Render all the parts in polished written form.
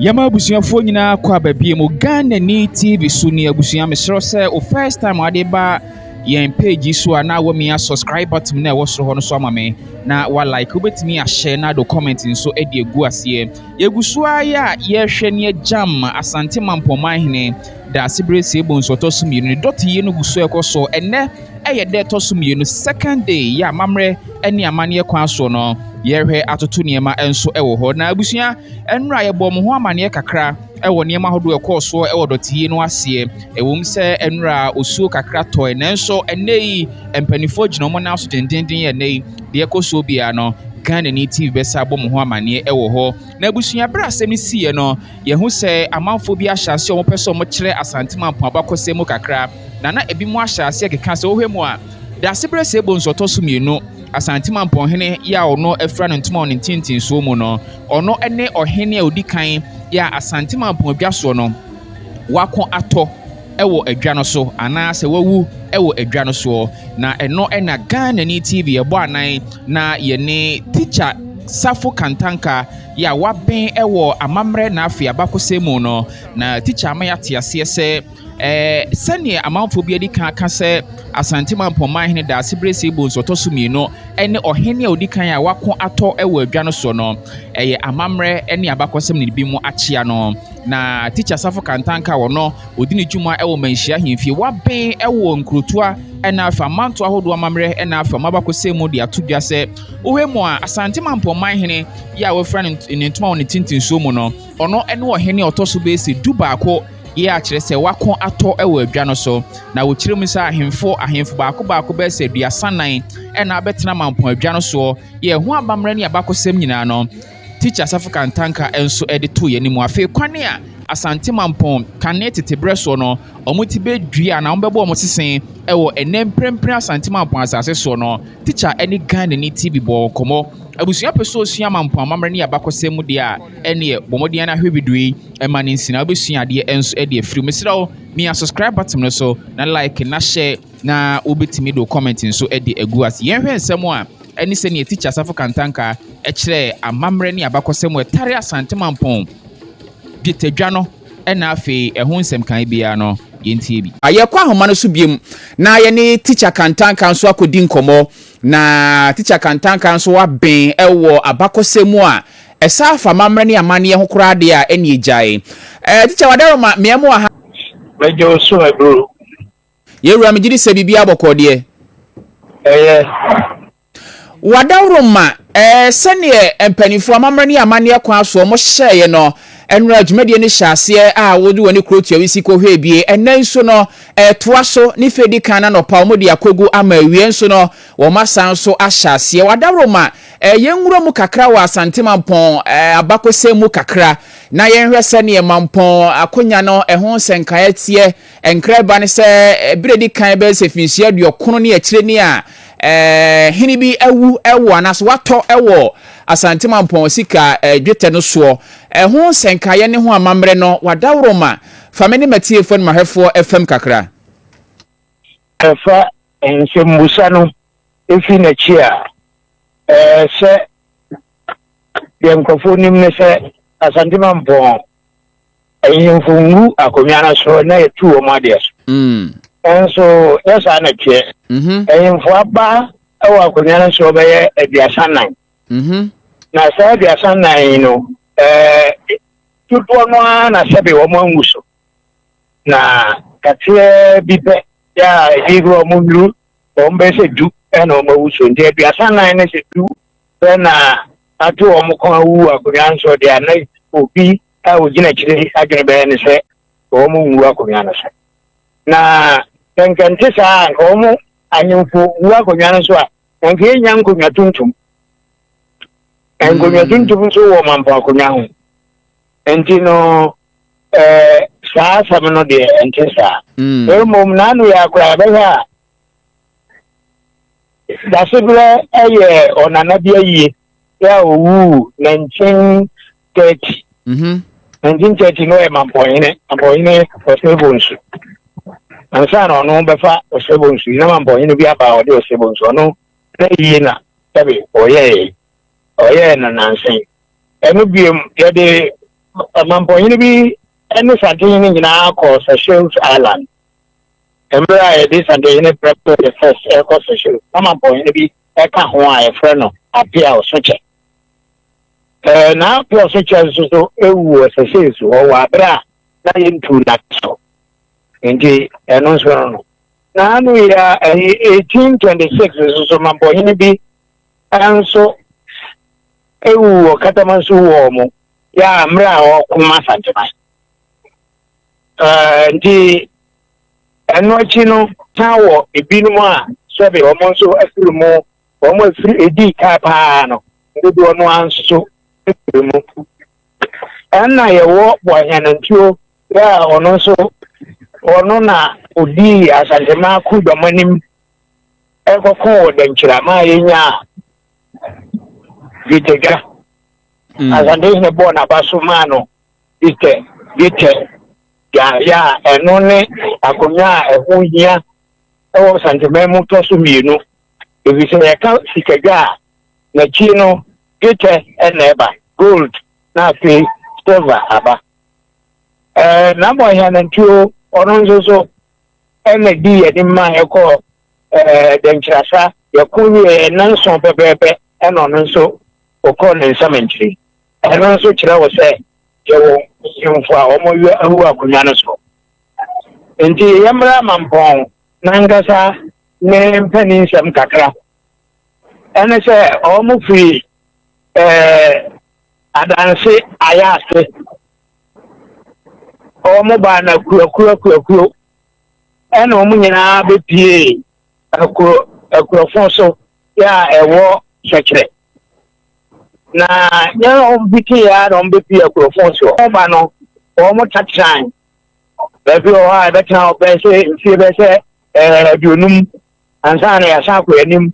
Yɛma abusuafoɔ nyinaa kɔ aba bie mu Ghana ni TV so ni. Abusua, mesrɛ sɛ o first time ade ba yɛn page yi so a, na wamia subscribe button na ɛwɔ soro hɔ no so ama me na wa like, wobɛtumi ahyɛ na ado comment nso de agu aseɛ. Yɛgu so ara yɛ a yɛrehwɛ ne agyam Asante Mampɔman hene Daasebrɛ Siebo nso ɔtɔ so mmienu ne dɔte yie no gu so ɛkɔ so. Ɛnɛ ɛyɛ dɛ ɛtɔ so mmienu, second day, yɛ amammerɛ ne amanneɛ kwan soɔ no yɛrehwɛ atoto nneɛma nso wɔ hɔ. Na abusua, nnora yɛbɔ mo ho amanneɛ kakra wɔ nneɛma ahodoɔ ɛkɔɔ soɔ wɔ dɔteyie no aseɛ. Ɛwom sɛ nnora osuo kakra tɔe, nanso ɛnnɛ yi mpanimfoɔ gyina wɔn nan so dendenden. Ɛnnɛ yi deɛ ɛkɔ soɔ biara no, Ghana ni TV bɛsa abɔ mo ho amanneɛ wɔ hɔ. Na abusua, berɛ asɛm no siiɛ no, yɛho sɛ amanfoɔ bi ahyɛ aseɛ a wɔpɛ sɛ wɔkyerɛ Asante Mampɔn abakɔsɛm mu kakra, na ebi mu ahyɛ aseɛ keka sɛ wohwɛ mu a, Daasebrɛ Sebo nso ɔtɔ so mmienu, Asante Mampɔnhene yɛ a ɔno afira ne ntoma wɔ ne ntentensoɔ mu no, ɔno ne ɔhene a ɔdi kan yɛ a Asante Mampɔn adwa soɔ no wako atɔ wɔ adwa no so anaasɛ wawu wɔ adwa no soɔ. Na ɛno na Ghana ni TV ɛbɔ anan na yɛne Teacher Safo Kantanka yɛ a waben wɔ amammerɛ na afei abakɔsɛm mu no, na teacher ama yɛate aseɛ sɛ sɛneɛ amanfoɔ bi adi kan aka sɛ Asante Mampɔnman hene Daasebrɛ Seibo nso ɔtɔ so mmienu ne ɔhene a ɔdi kan a wako atɔ wɔ adwa no so no, ɛyɛ amammerɛ ne abakɔsɛm ne bi mu akyea no. Na Teacher Safo Kantanka, ɔno ɔdi ne dwuma wɔ Manhyia ahemfie, waben wɔ nkurotoa ɛna afei amanto ahodoɔ amammerɛ ɛna afei ɔmo abakɔsɛm mu de ato dwa sɛ wohwɛ mu a, Asante Mampɔnman hene yɛ a wɔafira ne ntoma wɔ ne tintinsuo mu no, ɔno ne ɔhene a ɔtɔ so bɛyɛ sɛ 11 yɛ akyerɛ sɛ wako atɔ wɔ adwa no so. Na wɔkyerɛ mu sɛ ahemfo baako baako bɛyɛ sɛ 34 ɛna abɛtena Mampɔn adwa no soɔ. Yɛ ho amammerɛ ne abakɔsɛm nyinaa no, Teacher Safo Kantanka nso de to yɛn anim. Afei kwane a Asante Mampɔn kane tete berɛ soɔ no wɔn ti bɛdua na wɔn bɛbɔ wɔn sesen wɔ ɛnɛ mprempren Asante Mampɔn asase soɔ no, teacher ne Ghana ni TV bɔ nkɔmmɔ. Abusua pɛ sɛ osua Mampɔn amammerɛ ne abakɔsɛm mu deɛ a, ɛneɛ bɔ mmɔden na ahwɛ video yi ɛma ne nsina, wobɛsua adeɛ nso de afiri mu. Mesrɛ wo, mia subscribe button no so na like na hyɛ na wobɛtumi de comment nso de agu ase. Yɛnhwɛ nsɛm a ɛne sɛnea Teacher Safo Kantanka ɛkyerɛ amammerɛ ne abakɔsɛm mu ɛtare Asante Mampɔn dwetadwa no ɛna afei ɛho nsɛm kan biara no, yɛntie bi. Yɛkɔ ahoma no so biom na yɛne Teacher Kantanka nso akɔdi nkɔmmɔ. Na Teacher Kantanka nso aben ɛwɔ abakɔsɛm mu a ɛsa afa amammerɛ ne amanneɛ ho koraa deɛ a ɛne agyae. Teacher Wadaroma, mmea mu wɔ ha. Mɛgye wo so, aburo. Yɛwura, megye di sɛ biribi abɔkɔ deɛ. Ɛyɛ. Wadaworoma, sɛneɛ mpanimfoɔ amammerɛ ne amanneɛ kwan so ɔmo hyɛeɛ no, ɛnora dwumadie no hyɛ aseɛ a wode wɔ ne kuro tua si kɔhwɛ bie. Ɛnɛ nso no ɛtoa so ne fɛ di kan na nɔpa wɔn de akɔgu ama awie nso no wɔn asan so ahyɛ aseɛ. Wadaworoma, yɛn nwura mu kakra wɔ Asante Mampɔn abakɔsɛm mu kakra na yɛnhwɛ sɛneɛ Mampɔn akonnwa no ɛho nsɛnkaeɛ teɛ. Nkra ba ne sɛ berɛ di kan bɛyɛ sɛ finhyia 90 ne akyire ni a hene bi awu wɔ anaasɛ watɔ wɔ Asante Mampɔn sika dwetɛ no soɔ. Ɛho nsɛnkaeɛ ne ho amammerɛ no, Wadaworoma, fa me ne matiefoɔ ne mahwɛfoɔ fam kakra. Ɛfa nsɛmmusa no ɛfi n'akyi a, sɛ deɛ nkurɔfoɔ nim ne sɛ Asante Mampɔn ahemfo ngu akonnwa no so na yɛtu wɔn adeɛ so. Nso nyɛ saa na teɛ. Ahemfo aba wɔ akonnwa no so bɛyɛ 34. Na saa 34 yi no, dodoɔ no ara na sɛbe wɔn angu so. Na kakraa bi pɛ yɛ a ebi wɔn nnuru wɔn bɛyɛ sɛ 10 ɛna wɔn awu so. Nti 34 ne sɛ 10 pɛ na ato wɔn kɔn awu akonnwa no so deɛ, na obi a ogyina akyire adwene bɛyɛ ne sɛ wɔn nwu akonnwa no so. Na nkɛntɛ saa nka wɔn ahemfo wu akonnwa no so a, nka yɛnya nkonnwa tuntum. Nkonnwa tuntum nso wɔ Mampɔn akonnwa ho. Nti no saa asɛm no deɛ, ɛnte saa. Mmom n'ano yɛ akora yɛbɛhwɛ a, Dasebrɛ yɛ ɔnana bi ayie yɛ a owuu 1930. 1930 no yɛ Mampɔnhene, Mampɔnhene Ɔsɛbo nsu. Ansa na ɔno bɛfa Ɔsɛbo nsu yi, na Mampɔnhene bi aba a ɔde Ɔsɛbo nsu ɔno na yie na sɛbe ɔyɛɛ no nansen. Ɛno biom yɛde Mampɔnhene bi ne Santehene nyinaa kɔɔ Seychelles Island. Mmerɛ a yɛde Santehene Prempeh the First rekɔ Seychelles, na Mampɔnhene bi ka ho a yɛfrɛ no Appiah Osokyɛ. Ɛɛ, na Appiah Osokyɛ nso so ewu wɔ Seychelles hɔ wɔ abere a na yɛntuu n'ade so. Nti ɛno nso no no. Na ano yi a ɛyɛ 1826 nso so Mampɔnhene bi nso ewu wɔ Katamanso wɔ mu yɛ a mmerɛ a ɔko ma Asanteman. Ɛɛ, nti ɛno akyi no san wɔ ebinom a sɛbe wɔn nso afiri mu, wɔn afiri edi kaa paa no dodoɔ no ara nso so afiri mu. Ɛnna yɛwɔ Boahianantuo yɛ a ɔno nso ɔno na odii Asanteman akodɔm anim ɛkɔko wɔ Dankyira ma yɛnyaa dwetɛdwa. Asantehene bɔɔ n'aba so maa no dwetɛ dwetɛ dwaeɛ a ɛno ne akonnwa a ɛho hia wɔ Asanteman mu tɔ so mmienu, ɛfiri sɛ yɛka sikadwa a, n'akyi no dwetɛ na ɛba, gold, na afei silver aba. Ɛɛ Naboahianantuo ɔno nso so ɛna di yɛde ma yɛkɔ ɛɛ Dɛnkyerɛsa, yɛko wieɛ nnanson pɛpɛɛpɛ ɛna ɔno nso ɔkɔɔ ne nsam nkyiri. Ɛno nso kyerɛ wo sɛ yɛwɔ nhemfo a wɔyɛ awu akonnwa no so. Nti yɛmmra Mampɔn n'ankasa ne mpanin nsɛm kakra. Ɛne sɛ wɔn firi ɛɛ Adanse Ayaase. Wɔn baa na kurakura kurakuro ɛna wɔn nyinaa bɛpie akuro akurofo so yɛ a ɛwɔ Sɛkyerɛ. Na yɛn a wɔn fiti yɛ a na wɔn bɛpie akurofo so. Wɔn ba no wɔn tatran baabi wɔ hɔ a ɛbɛtena hɔ bɛyɛ sɛ mfie bɛyɛ sɛ ɛɛ 50 ansa na yɛasan akɔ anim.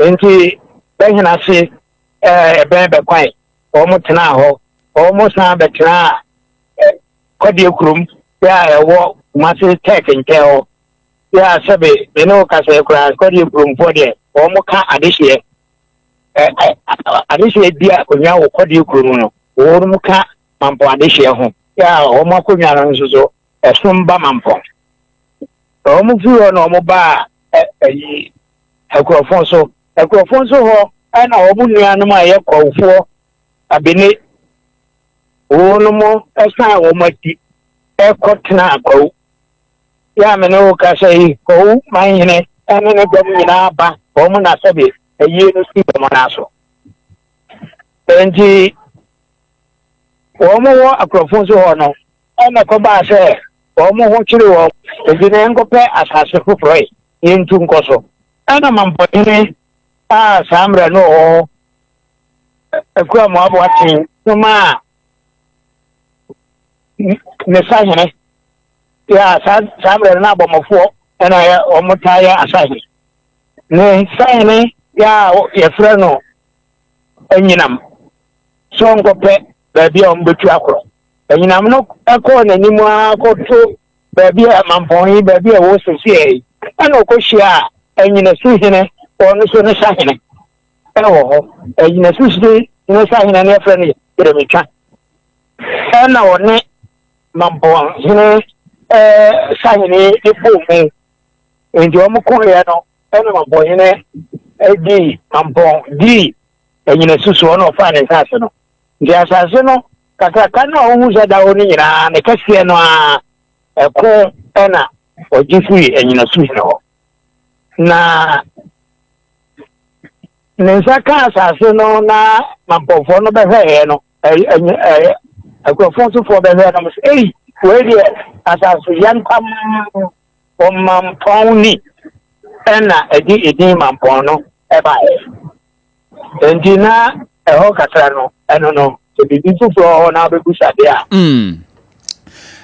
Nti bɛhena ase ɛɛ ɛbɛn bɛkwan wɔn tenaa hɔ. Wɔn san bɛtenaa Kɔdeɛ kurom yɛ a ɛwɔ Kumasi Tech nkyɛn hɔ. Yɛ a sɛbe me ne wo kasa yi koraa Kɔdeɛ kuromfoɔ deɛ wɔn ka adehyeɛ ɛ adehyeɛ di akonnwa wɔ Kɔdeɛ kurom no wɔn ka Mampɔn adehyeɛ ho. Yɛ a wɔn akonnwa no nso so ɛsom ba Mampɔn. Wɔn firi hɔ na wɔn baa ɛyi Akurɔfo so. Akurɔfo nso hɔ ɛna wɔn nuanom a ɛyɛ Kɔwfoɔ Abene wɔn san wɔn akyi kɔtenaa Kwawu. Yɛ a me ne wo kasa yi, Kwawu manhene ne ne dɔm nyinaa ba wɔn na sɛbe ayie no si wɔn nan so. Enti wɔn wɔ akurɔfo nso hɔ no, ɛna kɔbaa sɛ wɔn ho kyere wɔn, enti na yɛnkɔpɛ asase foforɔ yi, yɛntu nkɔ so. Ɛna mampɔhene a saa mmerɛ no wɔ hɔ Akua Mmoaboa tee somaa ne sahene yɛ a saa saa mmerɛ no na abɔmmɔfoɔ ɛna yɛ wɔn taa yɛ asahene. Ne sahene yɛ a yɛfrɛ no Anyinam sɛ ɔnkɔpɛ baabi a wɔbɛtu akorɔ. Anyinam no kɔɔ n'anim ara kɔto baabi a mampɔn yi baabi a ɛwɔ seseɛ yi ɛna ɔkɔhyia a Anyinasu hene ɔno nso ne sahene ɛwɔ hɔ. Anyinasu hene ne sahene no yɛfrɛ no Yeremitwa. Ɛna ɔne mampɔn hene ɛɛ sahene de bɔɔ mu. Nti wɔn kɔeɛ no ɛna mampɔn hene dii mampɔn dii Anyinasu so ɔna ɔfaa ne nsaase no. Nti asase no kakraka no a wohu sɛ da hɔ no nyinaa ne kɛseɛ no ara ɛko ɛna ɔgye firi Anyinasu hene hɔ. Na ne nsa ka asase no na mampɔnfoɔ no bɛhwɛeɛ no, akurɔfoɔ nsofoɔ bɛhwɛɛ no sɛ, ei, wei deɛ asase yantam ɔmampɔn ni, ɛna ɛde edin mampɔn no ɛbaeɛ. Enti na ɛhɔ kakra no, ɛno no, sɛ biribi foforɔ wɔ hɔ na wobɛbusa deɛ a.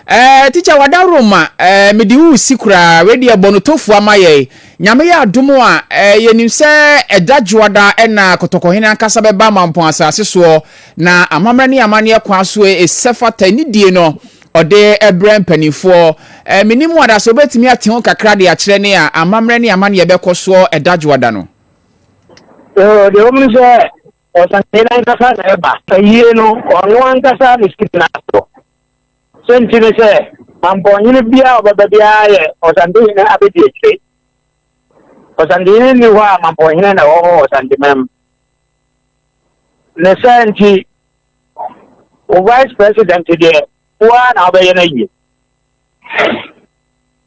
Eh, teacher Wadaroma, eh, mede wo si koraa, wei deɛ bɔ no tofu ama yɛn. Nyame yɛ adom a, eh, yɛnim sɛ ɛda dwoada ɛna Kɔtɔkɔhene ankasa bɛba Mampɔn asase soɔ, na amammerɛ ne amanneɛ kwan so ɛsɛ fata nidie no ɔde ɛbrɛ mpanimfoɔ. Eh, menim wada sɛ wobɛtumi ate ho kakra de akyerɛ ne a amammerɛ ne amanneɛ bɛkɔ soɔ ɛda dwoada no. Deɛ wɔm ne sɛ. Ɔsantehene ankasa na ɛba. Ayie no, ɔno ankasa na ɛsi gyina so. Sɛ nti ne sɛ, Mampɔnhene biara a ɔbɛba biara yɛ Ɔsantehene abɛdiakyire. Ɔsantehene nni hɔ a Mampɔnhene na ɛwɔ hɔ wɔ Ɔsanteman mu. Ne saa nti, wo vice president deɛ, wo ara na wobɛyɛ no ayie.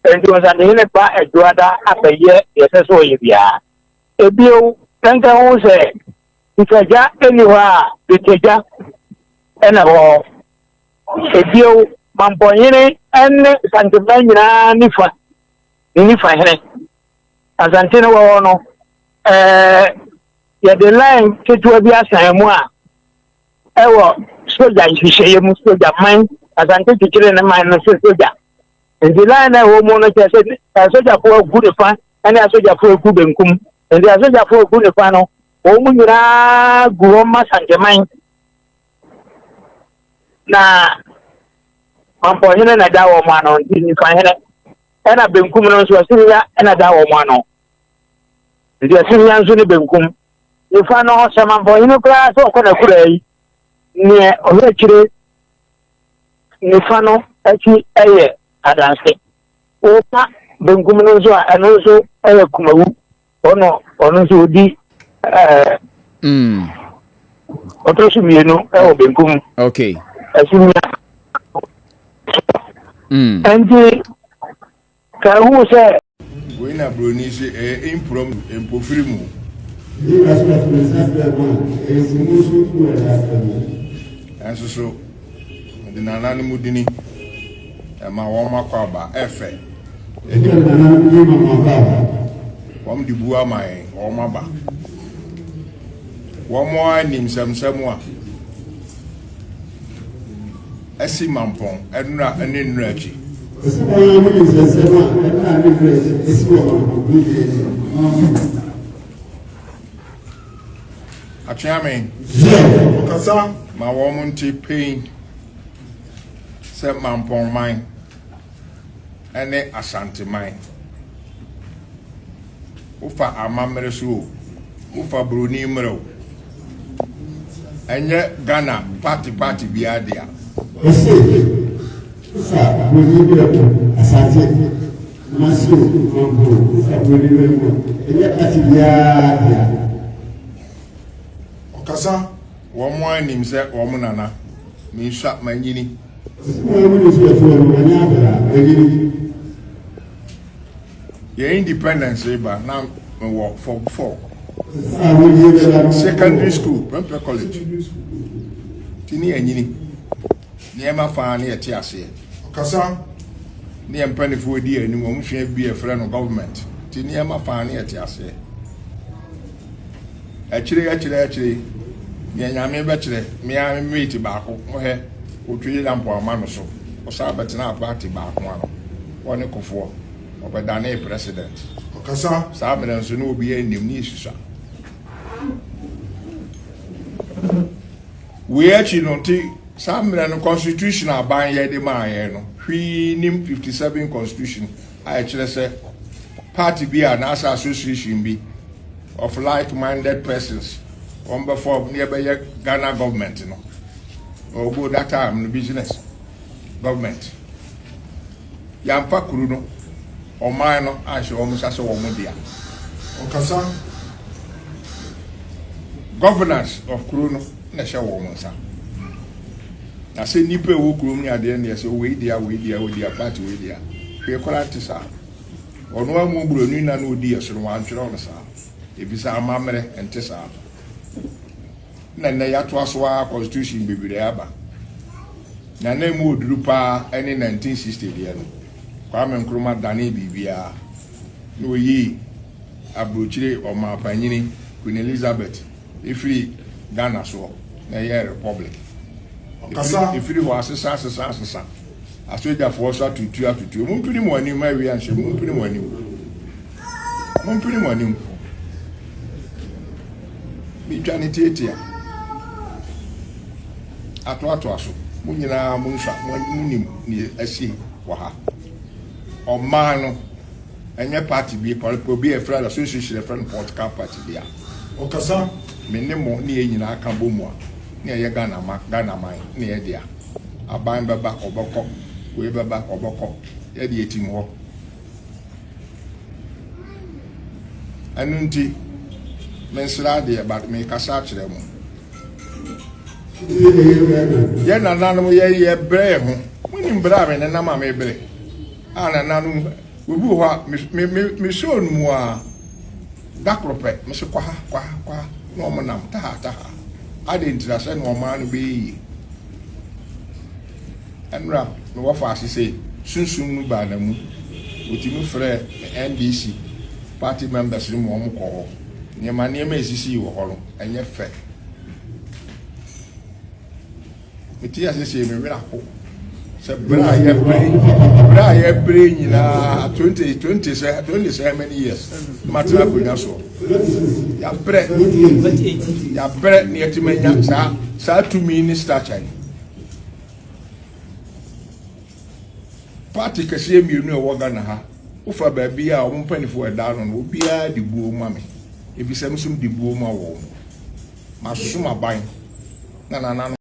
Enti Ɔsantehene ba Adwoada abɛyɛ deɛ ɛsɛ sɛ ɔyɛ biara. Ebio, ɛnka ho sɛ Nfagya nni hɔ a Betagya na ɛwɔ hɔ. Ebio, Mampɔnhene ne Santeman nyinaa nifa ne nifa hene. Asante no wɔ hɔ no, ɛɛ yɛde line ketewa bi asan mu a ɛwɔ sogya nhyehyɛeɛ mu, sogya man, Asante kyekyere ne man no sɛ sogya. Nti line na ɛwɔ mu no kyerɛ sɛ asogyafoɔ agu ne fa ne asogyafoɔ agu benkum. Nti asogyafoɔ agu ne fa no, wɔn mu nyinaa gu hɔ ma Santeman. Na Mampɔhene na ɛda wɔn ano, nti Nifahene. Ɛna benkum no nso Asiria na ɛda wɔn ano. Nti Asiria nso ne benkum. Nifa no, sɛ Mampɔhene koraa sɛ ɔkɔ n'akura yi, neɛ ɔhwɛ akyire nifa no akyi yɛ adanse. Woka benkum no nso a, ɛno nso yɛ kumawu. Ɔno ɔno nso odi ɛɛ. Ɔtɔ so mmienu wɔ benkum. Okay. Ɛso nya. Nti ka ehu sɛ. Wei na buroni se ɛyɛ impromptu, mpofiri mu. Nanso so mede nananom dini ɛma wɔn akwaaba ɛfɛ. Wɔn de bu ama yɛn, wɔn aba. Wɔn ara nim nsɛmsɛm a asi Mampɔn nnora ne nnora akyi. Atweame, ma wɔn nte pain sɛ Mampɔn man ne Asanteman. Wofa amammerɛ so o, wofa buroni mmerɛ o, ɛnyɛ Ghana party party biara dea. Ɔse wofa buroni mmerɛ mu Asante, Kumasi o, Mampo o, wofa buroni mmerɛ mu a, ɛnyɛ party biara dea. Ɔkasa, wɔn ara nim sɛ wɔn nana, mensua, manyini. Yɛn independence reba na mewɔ form 4 secondary school, Prempeh College. Ti ne yɛnyini nneɛma faa ne yɛte aseɛ. Ɔkasa ne yɛn mpanimfoɔ di anim, wɔn sua bi yɛfrɛ no government. Ti nneɛma faa ne yɛte aseɛ. Akyire akyire akyire nea Nyame bɛkyerɛ me ara me mate baako mohɛ otweri lampo ama no so ɔsan bɛtenaa party baako ano ɔne Kofoɔ ɔbɛdanee president. Ɔkasa. Saa mmerɛ nso na obiara nnim ne yɛsusua. Wei akyi no nti saa mmerɛ no constitution aban yɛ de maa yɛn no hwee nim 57 constitution a ɛkyerɛ sɛ party bi a anaasɛ association bi of like-minded persons wɔn bɛ form ne yɛbɛyɛ Ghana government no ɔgo that time no business government yɛamfa kuro no ɔman no anhyɛ wɔn nsa sɛ wɔn dea. Ɔkasa. Governance of kuro no na ɛhyɛ wɔn nsa. Na sɛ nnipa ɛwɔ kurom ne adeɛ ne ɛsɛ wei dea wei dea wei dea party wei dea hwee koraa nte saa. Ɔno amu buroni na na ɔdi ɛso no wantwerɛ no saa. Ɛfiri amammerɛ nte saa. Na nnɛ yɛatoa so ara constitution bebree aba. Na na emu oduru paa ne 1960 deɛ no. Kwame Nkrumah danee biribiara. Na oyii aburokyire ɔmanpanyini Queen Elizabeth efiri Ghana soɔ na ɛyɛɛ republic. Ɔkasa. Efiri hɔ asesa asesa asesa. Asogyafoɔ so atutu atutu. Mumpini mo anim awia nhyɛ mumpini mo anim. Mumpini mo anim. Metwa ne tietia. Atoatoa so. Mo nyinaa mo nsua mo nim ne asi wɔ ha. Ɔman no ɛnyɛ party bi obi a ɛfrɛ no association ɛfrɛ no political party bi a. Ɔkasa. Me ne mo ne yɛn nyinaa ka bɔ mu a, ne ɛyɛ Ghana ma Ghana man ne yɛ dea. Aban bɛba, ɔbɛkɔ. Wei bɛba, ɔbɛkɔ. Yɛde yɛtim hɔ. Ɛno nti, mensrɛ adeɛ, but mekasa akyerɛ mo. Yɛn nananom yɛ yɛ brɛ yɛn ho. Monim brɛ a me nenam a mebrɛ. A nananom, obi wɔ hɔ a, me me me show no mu a, da koro pɛ, me se kɔ ha, kɔ ha, kɔ ha, na wɔn nam taha taha. Ade ntira sɛ na ɔman no bɛyɛ yie. Ɛnora me wɔ faase sɛ sunsum no baa na mu. Otumi frɛ NDC party members no mu, wɔn kɔ hɔ. Nneɛma nneɛma esisi wɔ hɔ no, ɛnyɛ fɛ. Mete ase sɛ me werɛ aho sɛ berɛ a yɛbrɛ nyinaa 20 20 sɛ 20 sɛ many years matena akonnwa soɔ, yɛabrɛ, yɛabrɛ ne yɛtumi anya saa tumi ne stature yi. Party kɛseɛ mmienu a ɛwɔ Ghana ha, wofa baabi a wɔn mpanimfoɔ ɛda no, obiara de buo ma me, efisɛ nso de buo ma wɔn. Masom aban na nananom.